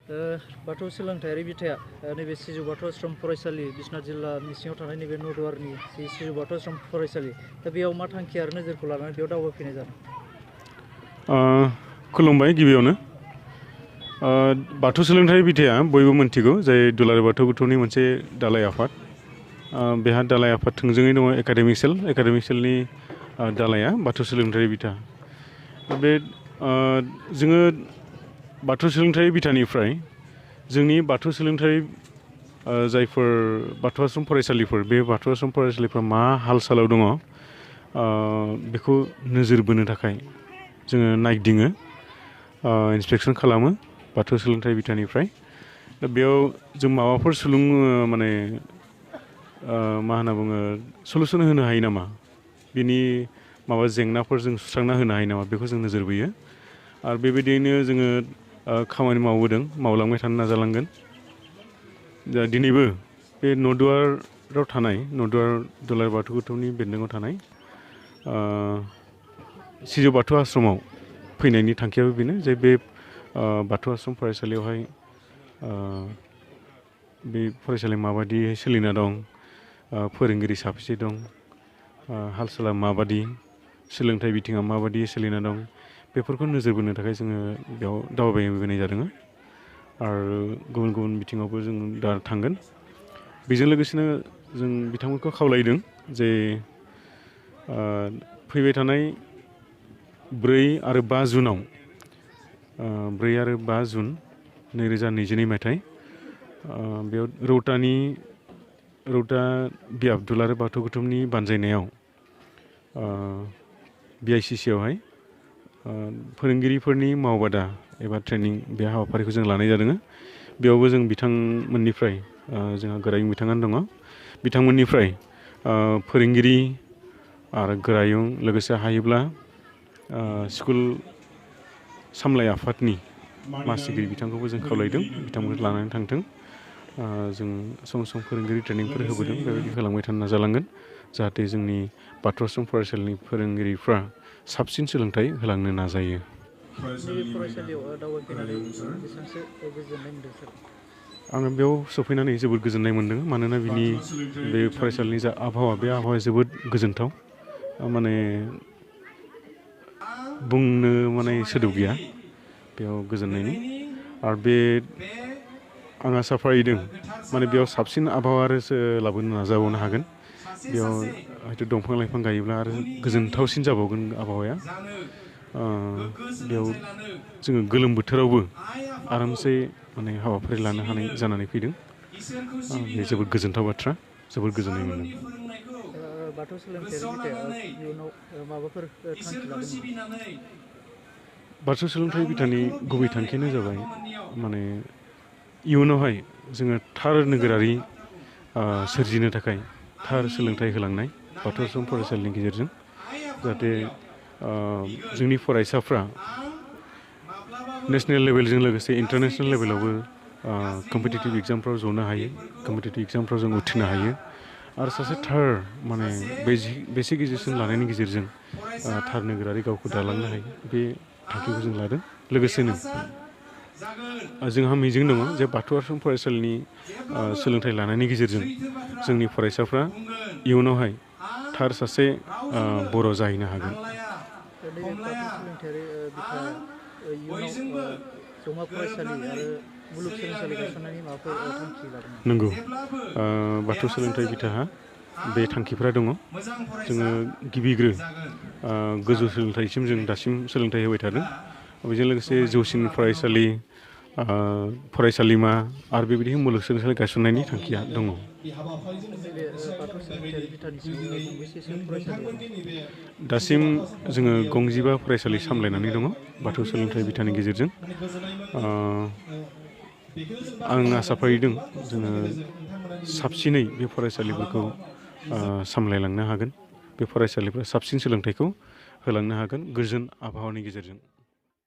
बाथौ सोलोंथायारि बिथाया नैबे सिजौ बाथौ आश्रम फरायसालि बिश्वनाथ जिल्लानि सिङाव थानाय नैबे नदुवारनि जि सिजौ बाथौ आश्रम फरायसालि दा बेयाव मा थांखि आरो नोजोरखौ लानानै बेयाव दावबायफैनाय जादों? खुलुमबाय गिबियावनो बाथौ सोलोंथाइ बिथाया बयबो मिन्थिगौ जाय दुलाराय बाथौ गौथुमनि मोनसे दालाय आफाद बेहा दालाय आफाद थोंजोङै दङ एकाडेमिक सेलनि दालाया बाथौ सोलोंथाइ बिथा बे जोङो बाथौ सोलोंथाइ बिथानिफ्राय जोंनि बाथौ सोलोंथाइ जायफोर बाथौ आश्रम फरायसालिफोर बे बाथौ आश्रम फरायसालिफ्रा मा हाल सालाव दङ बेखौ नोजोर बोनो थाखाय जोङो नायदिङो इन्सपेक्सन खालामो बाथौ सोलोंथाइ बिथानिफ्राय दा बेयाव जों माबाफोर माने मा होनना बुङो सलुसन होनो हायो नामा बिनि माबा जेंनाफोर जों सुस्रांना होनो हायो नामा बेखौ जों नोजोर बोयो आरो बेबायदियैनो जोङो खामानि मावबोदों मावलांबाय थानो नाजालांगोन दा दिनैबो बे नदुवाराव थानाय नदुवार दुलाराय बाथौ गौथुमनि बेन्दोङाव थानाय सिजौ बाथौ आश्रमाव फैनायनि थांखियाबो बेनो जे बे बाथौ आश्रम फरायसालियावहाय बे फरायसालिया माबायदियै सोलिना दं फोरोंगिरि साबेसे दं हाल साला माबादि सोलोंथाइ बिथिङा माबादि सोलिना दं बेफोरखौ नोजोर बोनो थाखाय जोङो बेयाव दावबायबोनाय जादों आरो गुबुन गुबुन बिथिङावबो जों दा थांगोन बेजों लोगोसेनो जों बिथांमोनखौ खावलायदों जे फैबाय थानाय 4 आरो 5 जुनाव 4 आरो 5 जुन 2022 मायथाइ बेयाव रौता बियाब दुलाराय बाथौ गौथुमनि बानजायनायाव BICC आवहाय फोरोंगिरिफोरनि मावबादा एबा ट्रेनिं बे हाबाफारिखौ जों लानाय जादों बेयावबो जों बिथांमोननिफ्राय जोंहा गोरायुं बिथाङानो दङ बिथांमोननिफ्राय फोरोंगिरि आरो गोरायुं लोगोसे हायोब्ला स्कुल सामलाय आफादनि मासिगिरि बिथांखौबो जों खावलायदों बिथांमोनखौ लानानै थांथों जों सम सम फोरोंगिरि ट्रेनिंफोर होबोदों बेबायदि होलांबाय थानो नाजालांगोन जाहाथे जोंनि बाथौ आश्रम फरायसालिनि फोरोंगिरिफ्रा साबसिन सोलोंथाइ होलांनो नाजायो। आङो बेयाव सफैनानै जोबोद गोजोननाय मोन्दों मानोना बिनि बे फरायसालिनि जा आबहावा बे आबहावाया जोबोद गोजोनथाव माने बुंनो माने सोदोब गैया बेयाव गोजोननायनि आरो बे आं आसा फारिदों माने बेयाव साबसिन आबहावा आरो लाबोनो नाजाबावनो हागोन बेयाव हयथ' दंफां लाइफां गायोब्ला आरो गोजोनथावसिन जाबावगोन आबहावाया बेयाव जोङो गोलोम बोथोरावबो आरामसे माने हाबाफारि लानो हानाय जानानै फैदों बे जोबोद गोजोनथाव बाथ्रा जोबोद गोजोननाय मोनदों। बाथौ सोलोंथायारि बिथाया इयुनाव माबाफोर थांखि लादों? बाथौ सोलोंथाइ बिथानि गुबै थांखियानो जाबाय माने इयुनावहाय जोङो थार नोगोरारि सोरजिनो थाखाय थार सोलोंथाइ होलांनाय बाथौ आश्रम फरायसालिनि गेजेरजों जाहाथे जोंनि फरायसाफ्रा नेसनेल लेभेलजों लोगोसे इन्टारनेसनेल लेभेलावबो कम्पिटिटिभ एग्जामफ्राव जनो हायो कम्पिटिटिभ एग्जामफ्राव जों उथ्रिनो हायो आरो सासे थार माने बेसिक एजुकेसन लानायनि गेजेरजों थार नोगोरारि गावखौ दालांनो हायो बे थांखिखौ जों लादों लोगोसेनो जोंहा मिजिं दङ जे बाथौ आश्रम फरायसालिनि सोलोंथाइ लानायनि गेजेरजों जोंनि फरायसाफ्रा इयुनावहाय थार सासे बर' जाहैनो हागोन। नंगौ बाथौ सोलोंथाइ बिथाहा बे थांखिफोरा दङ जोङो गिबिग्रो गोजौ सोलोंथाइसिम जों दासिम सोलोंथाइ होबाय थादों बेजों लोगोसे जौसिन फरायसालि फरायसालिमा आरो बेबायदि मुलुगसोलोंसालि गायसननायनि थांखिया दङ। दासिम जोङो 12 फरायसालि सामलायनानै दङ बाथौ सोलोंथाइ बिथानि गेजेरजों आं आसा फारिदों जोङो साबसिनै बे फरायसालिफोरखौ सामलायलांनो हागोन बे फरायसालिफ्रा साबसिन सोलोंथाइखौ होलांनो हागोन गोजोन आबहावानि गेजेरजों।